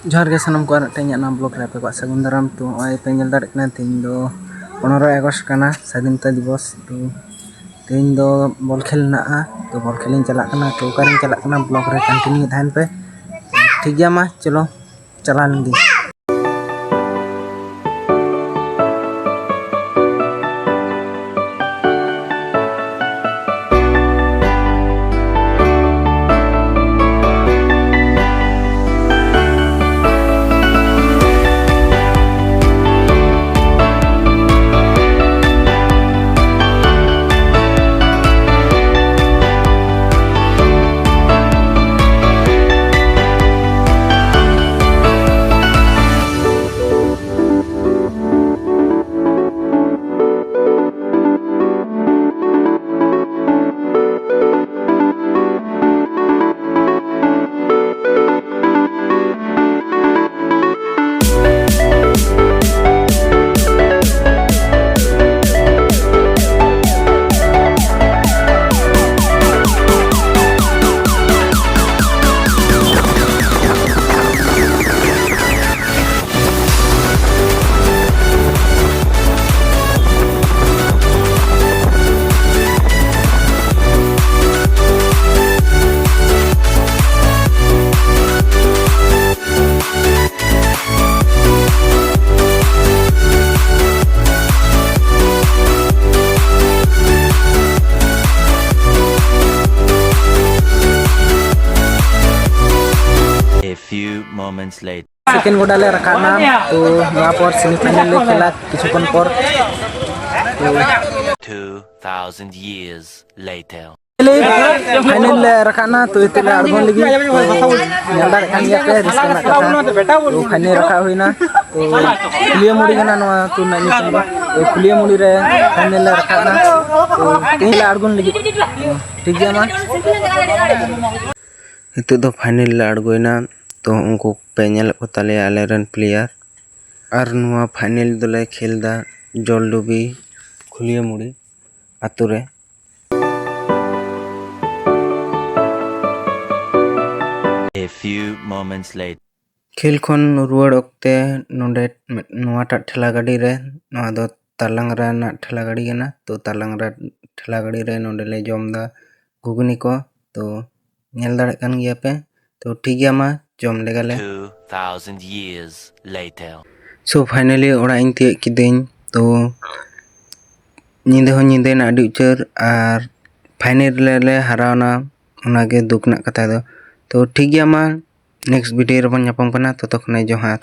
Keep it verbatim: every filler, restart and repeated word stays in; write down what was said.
ᱡᱚᱦᱟᱨ ᱜᱮ ᱥᱟᱱᱟᱢ ᱠᱚ, ᱟᱨ ᱢᱤᱫᱴᱮᱱ ᱤᱧᱟᱹᱜ ᱱᱟᱣᱟ ᱵᱞᱚᱜ ᱨᱮ ᱟᱯᱮ ᱠᱚᱣᱟᱜ ᱥᱟᱹᱜᱩᱱ ᱫᱟᱨᱟᱢ᱾ ᱛᱚ, ᱱᱚᱜᱼᱚᱭ ᱯᱮ ᱧᱮᱞ ᱫᱟᱲᱮᱭᱟᱜ ᱠᱟᱱᱟ, ᱛᱮᱦᱮᱧ ᱫᱚ ᱯᱚᱱᱨᱚᱭ ᱟᱜᱚᱥᱴ ᱠᱟᱱᱟ, ᱥᱟᱫᱷᱤᱱᱚᱛᱟ ᱫᱤᱵᱚᱥ᱾ ᱛᱚ, ᱛᱮᱦᱮᱧ ᱫᱚ ᱵᱚᱞ ᱠᱷᱮᱞ ᱢᱮᱱᱟᱜᱼᱟ᱾ ᱛᱚ, ᱵᱚᱞ ᱠᱷᱮᱞ ᱤᱧ ᱪᱟᱞᱟᱜ ᱠᱟᱱᱟ᱾ ᱛᱚ, ᱚᱠᱟᱨᱤᱧ ᱪᱟᱞᱟᱜ ᱠᱟᱱᱟ, ᱵᱞᱚᱜ ᱨᱮ ᱠᱚᱱᱴᱤᱱᱤᱭᱩ ᱛᱟᱦᱮᱱ ᱯᱮ᱾ ᱴᱷᱤᱠ ᱜᱮᱭᱟ, ᱢᱟ ᱪᱚᱞᱚ ᱪᱟᱞᱟᱣ ᱞᱮᱱ ᱜᱤᱧ᱾ A few moments later. Second ᱜᱚᱰᱟ ᱞᱮ ᱨᱟᱠᱟᱵ ᱮᱱᱟ᱾ ᱛᱚ, ᱱᱚᱣᱟ ᱯᱚᱨ ᱥᱮᱢᱤ ᱯᱷᱟᱭᱱᱟᱞ ᱞᱮ ᱠᱷᱮᱞᱟ ᱠᱤᱪᱷᱩ ᱠᱷᱚᱱ ᱯᱚᱨ᱾ ᱛᱚ, Two thousand years later. Final ᱞᱮ ᱨᱟᱠᱟᱵ ᱮᱱᱟ᱾ ᱛᱚ, ᱱᱤᱛᱚᱜ ᱞᱮ ᱟᱬᱜᱚᱱ ᱞᱟᱹᱜᱤᱫ᱾ ᱛᱚ, ᱧᱮᱞ ᱫᱟᱲᱮᱭᱟᱜ ᱠᱟᱱ ᱜᱮᱭᱟ ᱯᱮ, ᱨᱟᱹᱥᱠᱟᱹ ᱨᱮᱱᱟᱜ ᱠᱟᱛᱷᱟ᱾ ᱛᱚ, ᱯᱷᱟᱭᱱᱟᱞ ᱨᱟᱠᱟᱵ ᱦᱩᱭᱱᱟ᱾ ᱛᱚ, ᱯᱷᱩᱞᱤᱭᱟᱹᱢᱩᱲᱤ ᱠᱟᱱᱟ ᱱᱚᱣᱟ ᱟᱹᱛᱩ ᱨᱮᱱᱟᱜ ᱧᱩᱛᱩᱢ ᱫᱚ᱾ ᱛᱚ, ᱯᱷᱩᱞᱤᱭᱟᱹᱢᱩᱲᱤ ᱨᱮ ᱯᱷᱟᱭᱱᱟᱞ ᱞᱮ ᱨᱟᱠᱟᱵ ᱮᱱᱟ᱾ ᱛᱚ, ᱛᱮᱦᱮᱧ ᱞᱮ ᱟᱬᱜᱚᱱ ᱞᱟᱹᱜᱤᱫ᱾ ᱛᱚ, ᱴᱷᱤᱠ ᱜᱮᱭᱟ, ᱢᱟ᱾ ᱱᱤᱛᱚᱜ ᱫᱚ ᱯᱷᱟᱭᱱᱮᱞ ᱞᱮ ᱟᱬᱜᱚᱭᱮᱱᱟ᱾ ᱛᱚ, ᱩᱱᱠᱩ ᱯᱮ ᱧᱮᱞᱮᱫ ᱠᱚ ᱛᱟᱞᱮᱭᱟ ᱟᱞᱮᱨᱮᱱ ᱯᱞᱮᱭᱟᱨ᱾ ᱟᱨ ᱱᱚᱣᱟ ᱯᱷᱟᱭᱱᱮᱞ ᱫᱚᱞᱮ ᱠᱷᱮᱞ ᱮᱫᱟ ᱡᱚᱞᱰᱩᱵᱤ ᱠᱷᱩᱞᱤᱭᱟᱹᱢᱩᱲᱤ ᱟᱛᱳ ᱨᱮ᱾ A few moments later. ᱠᱷᱮᱞ ᱠᱷᱚᱱ ᱨᱩᱣᱟᱹᱲ ᱚᱠᱛᱮ ᱱᱚᱰᱮ ᱱᱚᱣᱟᱴᱟᱜ ᱴᱷᱮᱞᱟ ᱜᱟᱹᱰᱤ ᱨᱮ, ᱱᱚᱣᱟ ᱫᱚ ᱛᱟᱞᱟᱝᱨᱟ ᱨᱮᱱᱟᱜ ᱴᱷᱮᱞᱟ ᱜᱟᱹᱰᱤ ᱠᱟᱱᱟ, ᱛᱚ ᱛᱟᱞᱟᱝᱨᱟ ᱴᱷᱮᱞᱟ ᱜᱟᱹᱰᱤ ᱨᱮ ᱱᱚᱰᱮ ᱞᱮ ᱡᱚᱢ ᱮᱫᱟ ᱜᱷᱩᱜᱽᱱᱤ ᱠᱚ᱾ ᱛᱚ ᱧᱮᱞ ᱫᱟᱲᱮᱭᱟᱜ ᱠᱟᱱ ᱜᱮᱭᱟ ᱯᱮ᱾ ᱛᱚ ᱴᱷᱤᱠ ᱜᱮᱭᱟ, ᱢᱟ ᱡᱚᱢ ᱞᱮᱜᱟᱞᱮ᱾ Two thousand years later. So finally ᱚᱲᱟᱜ ᱤᱧ ᱛᱤᱭᱟᱹᱜ ᱠᱤᱫᱟᱹᱧ᱾ ᱛᱚ ᱧᱤᱫᱟᱹ ᱦᱚᱸ ᱧᱤᱫᱟᱹᱭᱮᱱᱟ ᱟᱹᱰᱤ ᱩᱪᱟᱹᱨ, ᱟᱨ ᱯᱷᱟᱭᱱᱮᱞ ᱨᱮᱞᱮ ᱦᱟᱨᱟᱣᱱᱟ, ᱚᱱᱟᱜᱮ ᱫᱩᱠ ᱨᱮᱱᱟᱜ ᱠᱟᱛᱷᱟ ᱫᱚ᱾ ᱛᱚ ᱴᱷᱤᱠ ᱜᱮᱭᱟ, ᱢᱟ ᱱᱮᱠᱥᱴ ᱵᱷᱤᱰᱤᱭᱳ ᱨᱮᱵᱚᱱ ᱧᱟᱯᱟᱢ ᱠᱟᱱᱟ, ᱛᱚᱛᱚ ᱠᱷᱚᱱᱮ ᱡᱚᱦᱟᱨ᱾